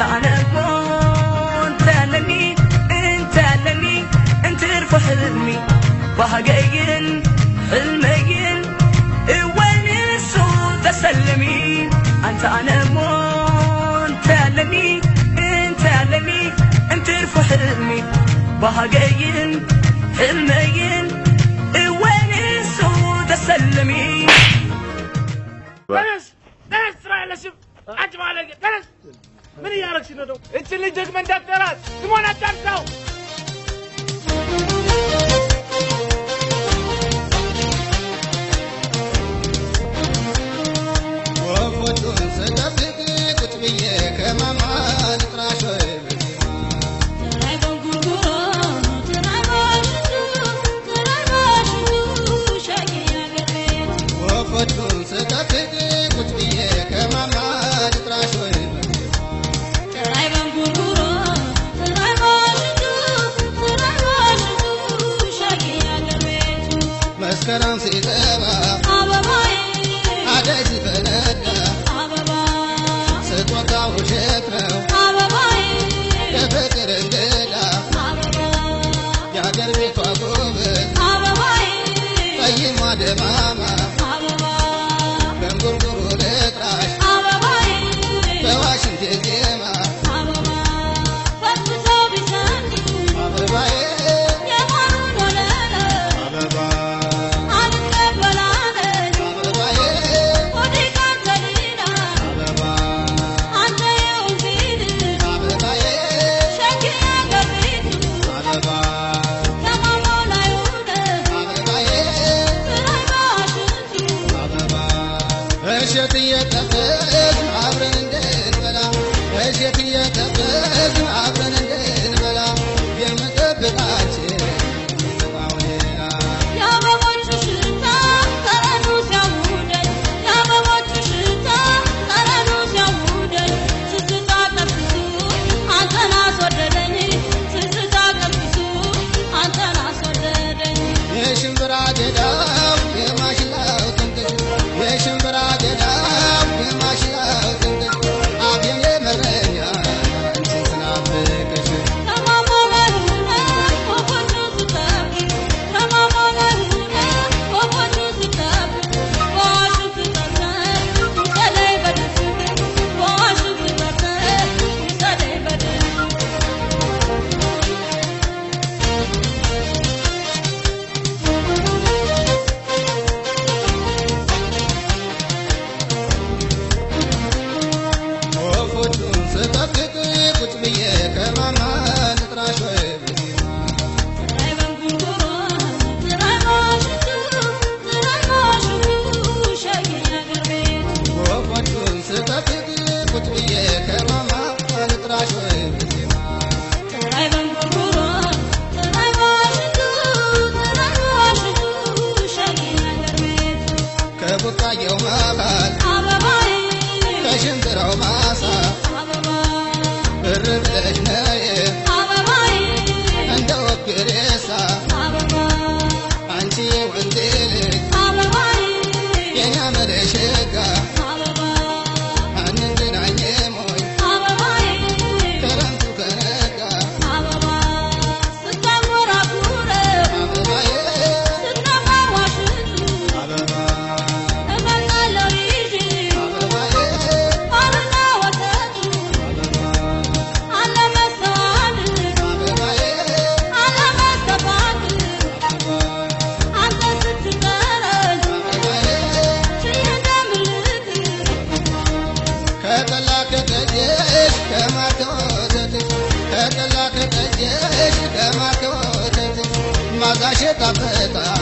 አንተ አነሞ انت ለኒ انت ለኒ እንትርፎ ሕልሚ ባህገይን ሕልመይን እወንሱ ተሰልሚ አንተ አነሞ انت ለኒ انت ለኒ እንትርፎ ሕልሚ ባህገይን ሕልመይን እወንሱ ተሰልሚ ተነስ ተነስ፣ ስራ የለሽም አንቺ ባለጌ፣ ተነስ። ምን እያደረግሽ ነው ደግሞ? እችን ልጅ ደግመህ እንዳትጠራት፣ ስሟን አታንሳው። ወፎቹን ስጠብቅ ቁጭ ብዬ ከማማ ልጥራሽ ወይ በዜማ። ጥራይ በንጉርጉሮ፣ ጥራይ በሽቱ፣ ጥራይ በሽቱ ሸጌ አገር ቤት። ወፎቹን ስጠብቅ ቁጭ ብዬ ከማማ ልጥራሽ ወይ በዜማ። ጥራይ በንጉርጉሮ፣ ጥራይ በሽቱ፣ ጥራይ በሽቱ ሸጌ አገር ቤቱ። መስከረም ሲጠባ አበባዬ አደይ ሲፈነዳ አበባ ስጦታው ውሸት ነው አበባዬ የፍቅር እንግዳ አበባ የአገር ቤቷ ጉብል አበባዬ ጠይሟ ደማማ አበባ በእንጉርጉሮ ልጥራሽ አበባዬ በዋሽንት ዜማ። አበባ ፈትተው ቢሰንዱ አበባዬ የማሩን ወለላ አበባ አልቀበላለኝ አበባዬ ሆዴ ካንተ ሌላ። አበባ አንተ የወንዜ ልጅ አበባዬ ሸጌ አገር ቤቱ አበባ ከማማው ላይ ሆነህ አበባዬ ጥራይ በዋሽንቱ። አበባ እሸት እየጠበስን አብረን እንድንበላ፣ እሸት እየጠበስን አብረን እንድንበላ የምጠብቃችን የሚመጣው ሌላ። የአበቦቹ ሽታ ጠረኑ ሲያውደኝ፣ የአበቦቹ ሽታ ጠረኑ ሲያውደኝ፣ ትዝታ ቀስቅሶ አንተን አስወደደኝ፣ ትዝታ ቀስቅሶ አንተን አስወደደኝ። የሽምብራ ገዳው የማሽላው ጥንቅሽ፣ የሽምብራ ገዳው የማሽላው ጥንቅሽ አፌን የመረኛል አንቺን ስናፍቅሽ። ከማማው ላይ ሆነህ ወፎቹን ስጠብቅ፣ ከማማው ላይ ሆነህ ወፎቹን ስጠብቅ፣ በዋሽንት ጠርተህ ውሰደኝ በድብቅ፣ በዋሽንት ጠርተህ ውሰደኝ በድብቅ። ወፎቹን ስጠብቅ ቁጭ ብዬ ከማማ ልጥራሽ ወይ በዜማ። ጥራይ በንጉርጉሮ፣ ጥራይ በዋሽንቱ፣ ጥራይ በዋሽንቱ ሸጌ አገር ቤቱ። ወፎቹን ስጠብቅ ቁጭ ብዬ ከማማ ልጥራሽ ወይ በዜማ። ጥራይ በንጉርጉሮ፣ ጥራይ በዋሽንቱ፣ ጥራይ በዋሽንቱ ሸጌ አገር ቤቱ። ከቡቃያው መሃል አበባዬ ከሽምብራው ማሳ አበባ ብር ብለሽ ነይ አበባዬ እንደ ወፍ ግሬሳ አበባ አንቺ የወንዜ ልጅ አበባዬ የኛ መለሸጋ አበባ አንገናኝም ወይ አበባዬ ክረምቱ ከነጋ? አበባ ስታንጎራጉረው አበባዬ ስትነፋ ዋሽንቱ አበባ እመጣለሁ ይዤ አበባዬ ማርና ወተቱ። አበባ አለመስተዋል አበባዬ አለመስተፋት አበባ አንተ ስትጠረኝ አበባዬ ችዬ እንደምልክ። ከጠላ ከጠጅሽ ከማር ከወተትሽ፣ ከጠላ ከጠጅሽ ከማር ከወተትሽ ማዛሽ ጣፍጣል